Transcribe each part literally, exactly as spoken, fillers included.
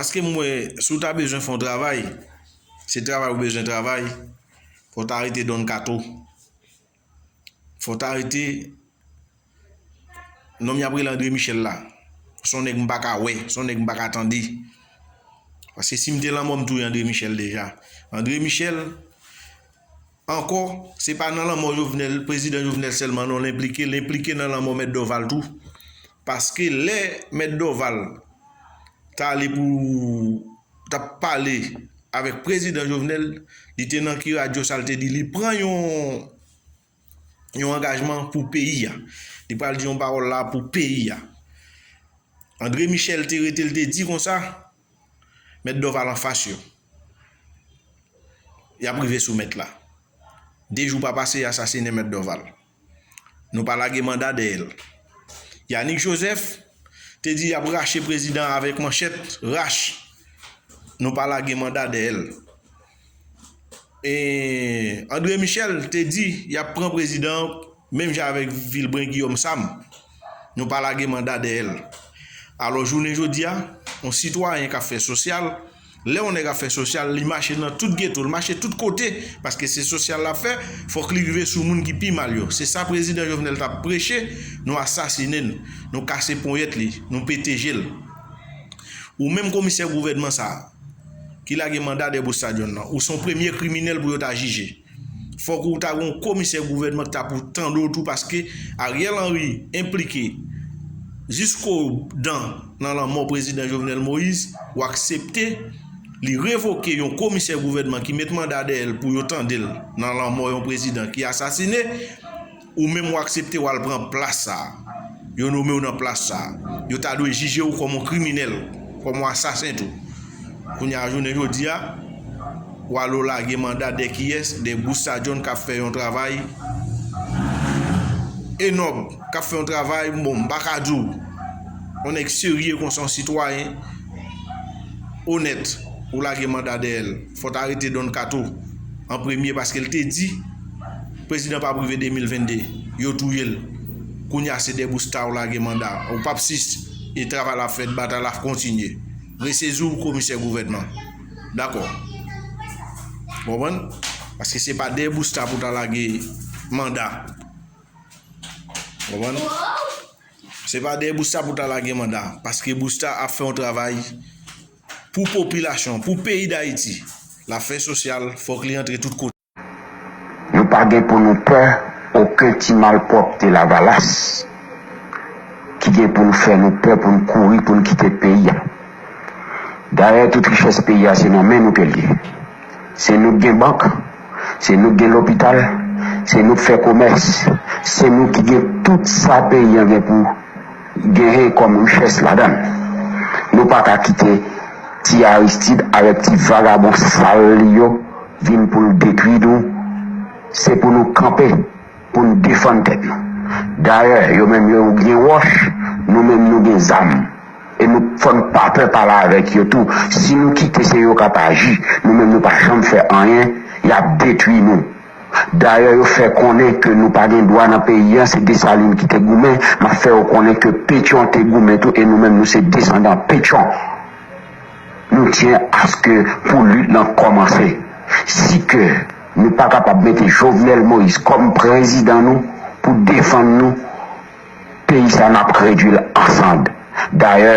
Paske m wè, si w ta bezwen fè yon travay, se travay ou bezwen travay, fò w ta rete Don Kato. Fò w ta rete nonm y ap rele André Michel la. Se yon nèg m pa ka wè, se yon nèg m pa ka tande. Paske si m te lanmò, m touye André Michel deja. André Michel, ankò, se pa nan lanmò Jovenel, prezidan Jovenel sèlman non l enplike, l enplike nan lanmò Mèt Dorval tou. Paske lè Mèt Dorval t ale pou, t ap pale avèk prezidan Jovenel, li te nan ki radyo sa, l te di li pran yon, yon angajman pou peyi a. Li pral di yon pawòl la pou peyi a. André Michel te rete, l te di konsa, Mèt Dorval anfas yo. Y ap rive sou mèt la. De jou pa pase, y asasinen Mèt Dorval. Nou pa lage manda dèyè l. Yanick Joseph te di y ap rache prezidan avèk manchèt, rach. Nou pa lage manda dèyè l. E André Michel te di y ap pran prezidan menm jan avèk Vilbrun Guillaume Sam. Nou pa lage manda dèyè l. Alò, jounen jodi a, yon sitwayen k ap fè sosyal, lè yon nèg ap fè sosyal, li mache nan tout geto, li mache tout kote, paske se sosyal l ap fè, fòk li rive sou moun ki pi mal yo. Se sa prezidan Jovenel t ap preche, nou asasinen l, nou kase ponyèt li, nou pete je l. Ou menm komisè gouvènman sa a, ki lage manda dèyè Busta John nan, ou se yon premye kriminèl pou yo ta jije. Fòk ou ta gen yon komisè gouvènman ki ta pou tande w tou, paske Ariel Henry enplike jiskodan nan lanmò prezidan Jovenel Moïse, ou aksepte li revoke yon komisè gouvènman ki met manda dèyè l pou yo tande l nan lanmò yon prezidan ki asasine, ou menm ou aksepte w al pran plas sa a. Yo nome w nan plas sa a. Yo ta dwe jije w kòm yon kriminèl, kòm yon asasen tou. Kounye a, jounen jodi a, w ale w lage manda dèyè kiyès? Dèyè Busta John k ap fè yon travay enòb, k ap fè yon travay, bon, m pa ka di w, yon nèg serye konsa, yon sitwayen onèt, ou lage manda dèyè l. Fò w ta rete Don Kato an premye, paske l te di prezidan p ap rive de mil vennde, yo touye l. Kounye a, se dèyè Busta ou lage manda. Ou p ap sis, e travay la ap fèt, batay la ap kontinye. Resezi w komisè gouvènman. Dakò. Konprann? Paske se pa dèyè Busta pou ta lage manda. Konprann? Se pa dèyè Busta pou ta lage manda. Paske Busta ap fè yon travay pou popilasyon, pou peyi Dayiti. L ap fè sosyal, fòk li antre tout kote. Nou pa gen pou nou pè okenn ti malpwòpte Lavalas ki gen pou nou fè nou pè pou n kouri, pou n kite peyi a. Dayè, tout richès peyi a, se nan men nou ke l ye. Se nou k gen bank, se nou k gen lopital, se nou k fè komès, se nou ki gen tout sa peyi a gen pou genyen kòm richès ladan l. Nou pa ka kite ti Aristide avèk ti vagabon sal li yo vin pou l detwi nou. Se pou nou kanpe, pou n defann tèt nou. Dayè, yo menm yo gen wòch, nou menm nou gen zam. E nou fò n pa pè pale avèk yo tou. Si nou kite, se yo k ap aji. Nou menm nou pa janm fè anyen, y ap detwi nou. Dayè, yo fè konnen ke nou pa gen dwa nan peyi a, se Desalin ki te goumen, m ap fè yo konnen ke Petyon te goumen tou, e nou menm nou se desandan Petyon. Nou tyen aske pou lit lan kòmanse. Si ke nou pa kapab mete Jovenel Moïse kòm prezidan nou pou defann nou, peyi sa n ap redwi l an sand. Dayè,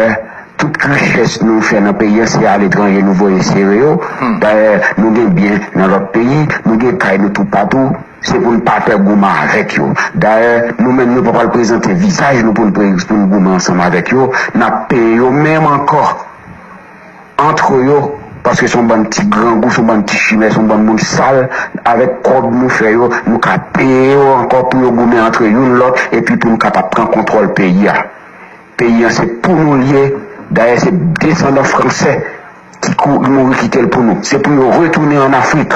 tout richès nou fè nan peyi a, se aletranje nou voye sere yo. Dayè, nou gen byen nan lòt peyi, nou gen kay nou toupatou, se pou n pa pè goumen avèk yo. Dayè, nou menm nou pa pral prezante vizaj nou pou n pre-, pou n goumen ansanm avèk yo, n ap peye yo menm ankò. Antre yo, paske se yon bann ti grangou, se yon bann ti chimè, se yon bann moun sal, avèk kòb nou fè yo, nou ka peye yo ankò pou yo goumen antre youn lòt, epi pou nou kapab pran kontwòl peyi a. Peyi a se pou nou l ye, dayè se desandan fransè ki kou-, mouri kite l pou nou. Se pou yo retounen ann Afrik.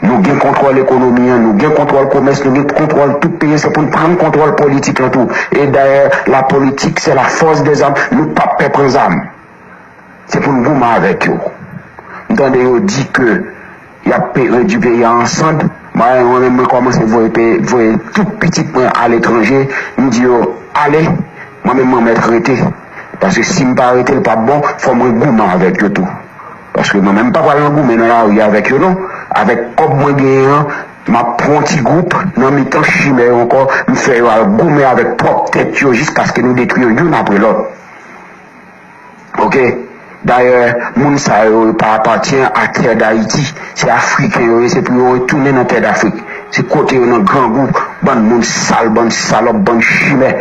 Nou gen kontwòl ekonomi an, nou gen kontwòl komès, nou gen kontwòl tout peyi an, se pou n pran kontwòl politik lan tou. E dayè, la politique, c'est la force des armes, nou p ap pè pran zam. Se pou n goumen avèk yo. M tande yo di ke y ap pe-, redwi peyi a an sand. Mwen, mwen menm, mwen kòmanse voye pe-, voye tout pitit mwen aletranje. M di yo, ale, mwen menm, mwen mèt rete. Paske si m pa rete, l p ap bon, fò mwen goumen avèk yo tou. Paske mwen menm, m pa pral nan goumen nan lari avèk yo, non. Avèk kòb mwen genyen an, m ap pran yon ti gwoup nan mitan chimè yo ankò, m fè yo al goumen avèk pwòp tèt yo jiskaske nou detwi yo youn apre lòt. Oke? Dayè, moun sa yo, yo pa apatyen a tè Dayiti. Se Afriken yo ye, se pou yo retounen nan tè Dafrik. Se kote yo nan grangou, bann moun sal, bann salòp, bann chimè.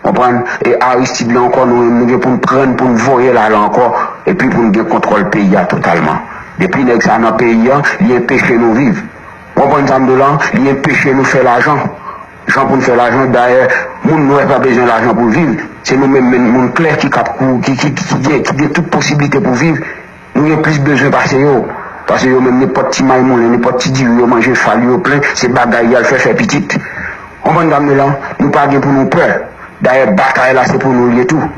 Konprann? E Aristide la ankò, nou menm, nou gen pou n pran l, pou n voye l ale ankò, epi pou n gen kontwòl peyi a totalman. Depi nèg sa nan peyi a, li enpeche nou viv. Ou konprann sa m di w la? Li enpeche nou fè lajan. Jan pou n fè lajan, dayè, moun nwè pa bezwen lajan pou l viv. Se nou menm, menm moun klè ki kap kou-, ki, ki, ki, ki gen, ki gen tout posiblite pou viv. Nou gen plis bezwen pase yo. Paske yo menm, nenpòt ti may moulen, nenpòt ti diri yo manje, fal yo plen, se bagay y al fè, fè pitit. Konprann sa m di w la? Nou pa gen pou nou pè. Dayè, batay la, se pou nou l ye tou.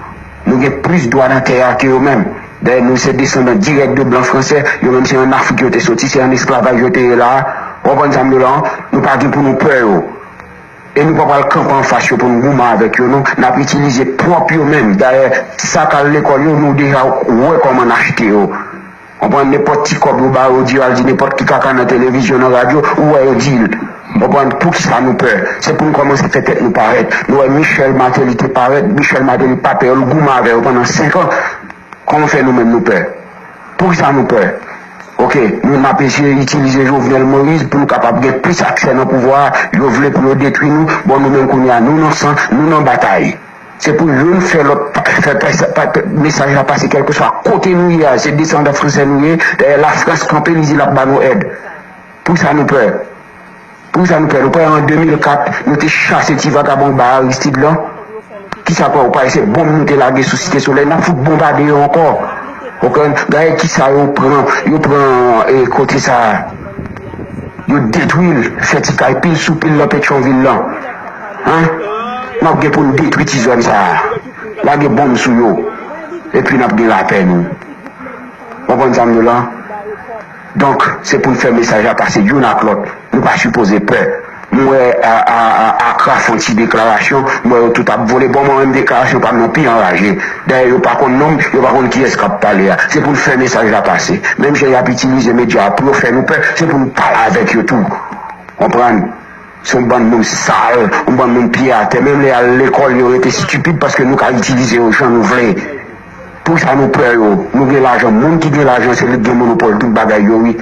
Nou gen plis dwa nan tè a ke yo menm. Dayè, nou se desandan dirèk de blan fransè. Yo menm, se ann Afrik yo te soti, se ann esklavaj yo te ye la a. Ou konprann sa m di w la? Nou pa gen pou nou pè yo. E nou pa pral kanpe anfas yo pou n goumen avèk yo, non. N ap itilize pwòp yo menm. Dayè, sa k al lekòl yo, nou deja wè kòman n achte yo. Konprann? Nenpòt ti kòb yo ba yo, di yo al di nenpòt ki kaka nan televizyon, nan radyo, ou wè yo di l. Konprann? Poukisa nou pè? Se pou n kòmanse fè tèt nou parèt. Nou wè Michel Martelly te parèt, Michel Martelly pa pè yo, l goumen avè yo pandan senk an. Kòman fè nou menm nou pè? Poukisa nou pè? Oke, nou n ap eseye itilize Jovenel Moïse pou nou kapab gen plis aksè nan pouvwa a. Yo vle pou yo detwi nou. Bon, nou menm kounye a, nou nan san, nou nan batay. Se pou youn fè lòt pa-, fè pa-, pa-, mesaj la pase kèlkeswa kote nou ye a. Se desandan fransè nou ye. Dayè, Lafrans kanpe, li di l ap ba nou èd. Poukisa nou pè? Poukisa nou pè? Nou pè an de mil kat, nou te chase ti vagabon ba Aristide lan. Kisa pè ou pa se bonm nou te lage sou Site Solèy, n ap fout bonbade yo ankò. Ou konprann? Gade kisa yo pran, yo pran, e, kote sa a. Yo detwi l, fè ti kay pil sou pil nan Petyonvil lan. Hein? N ap gen pou n detwi ti zòn sa a. Lage bonm sou yo. Epi n ap gen lapè nou. Konprann sa m di w la? Donk, se pou n fè mesaj la pase youn ak lòt. Nou pa sipoze pè. M wè a, a, a, Akra fè yon ti deklarasyon, m wè yo tout ap vole. Bon, mwen menm deklarasyon pa m nan pi anraje. Dayè, yo pa konn non m, yo pa konn kiyès k ap pale a. Se pou n fè mesaj la pase. Menm jan y ap itilize medya a pou yo fè nou pè, se pou n pale avèk yo tou. Konprann? Se yon bann moun sal, yon bann moun pye atè. Menm lè y al lekòl, yo rete estipid paske nou ka itilize yo jan nou vle. Poukisa nou pè yo? Nou gen lajan. Moun ki gen lajan, se li k gen monopòl tout bagay yo, wi.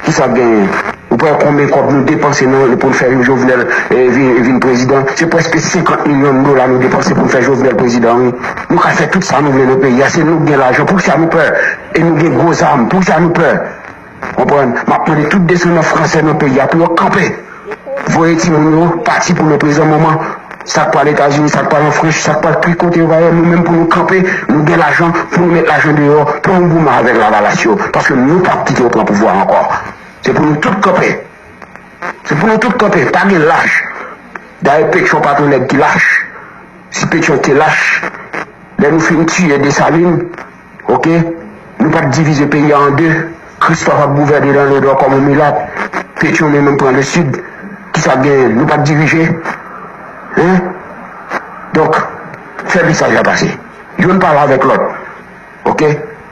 Kisa k genyen? Ou pè konbyen kòb nou depanse nan, pou n fè Jovenel, eh, vin, vin prezidan? Se prèske senkant milyon dola nou depanse pou n fè Jovenel prezidan, wi. Nou ka fè tout sa nou vle nan peyi a. Se nou k gen lajan. Poukisa nou pè? E nou gen gwo zam. Poukisa nou pè? Konprann? M ap mande tout desandan fransè nan peyi a pou yo kanpe. Voye timoun yo pati pou leprezan moman. Sa k pral Etazini, sa k pral an Frans, sa k pral ki kote yo va ye, nou menm pou nou kanpe, nou gen lajan, pou nou met lajan deyò, pou nou goumen avèk Lavalas yo. Paske nou p ap kite yo pran pouvwa a ankò. Se pou nou tout kanpe. Se pou nou tout kanpe, pa gen lach. Dayè, Petyon pa t yon nèg ki lach. Si Petyon te lach, lè nou fin tiye Desalin, oke, nou pa t divize peyi a an de. Kristòf ap gouvène nan Ledò kòm yon milat. Petyon li menm pran Lesid. Kisa k genyen? Nou pa t dirije? Hein? Donk, fè mesaj la pase. Youn pale avèk lòt. Oke?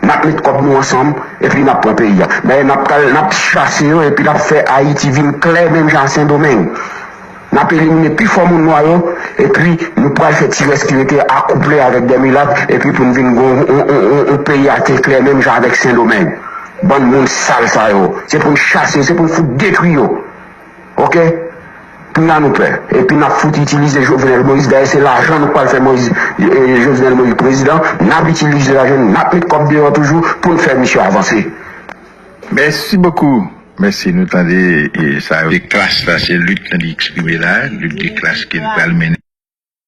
N ap met kòb nou ansanm, epi n ap pran peyi a. Dayè, n ap kal, n ap chase yo, epi n ap fè Ayiti vin klè, menm jan a Sendomeng. N ap elimine pi fò moun nwa yo, epi nou pral fè ti rès ki rete akouple avèk de milat, epi pou n vin gon yon, yon, yon, yon peyi atè klè, menm jan avèk Sendomeng. Bann moun sal sa yo. Se pou n chase yo, se pou n fout detwi yo. Oke? Kounye a nou pè. Epi n ap fout itilize Jovenel Moïse. Dayè, se lajan nou pral fè Moïse, eh, Jovenel Moïse prezidan. N ap itilize lajan, n ap met kòb deyò toujou pou n fè misye avanse. Merci beaucoup. Mèsi, nou tande, eh, sa yo. De klas la, se lit nan li eksprime la, lit de klas ke nou pral mennen.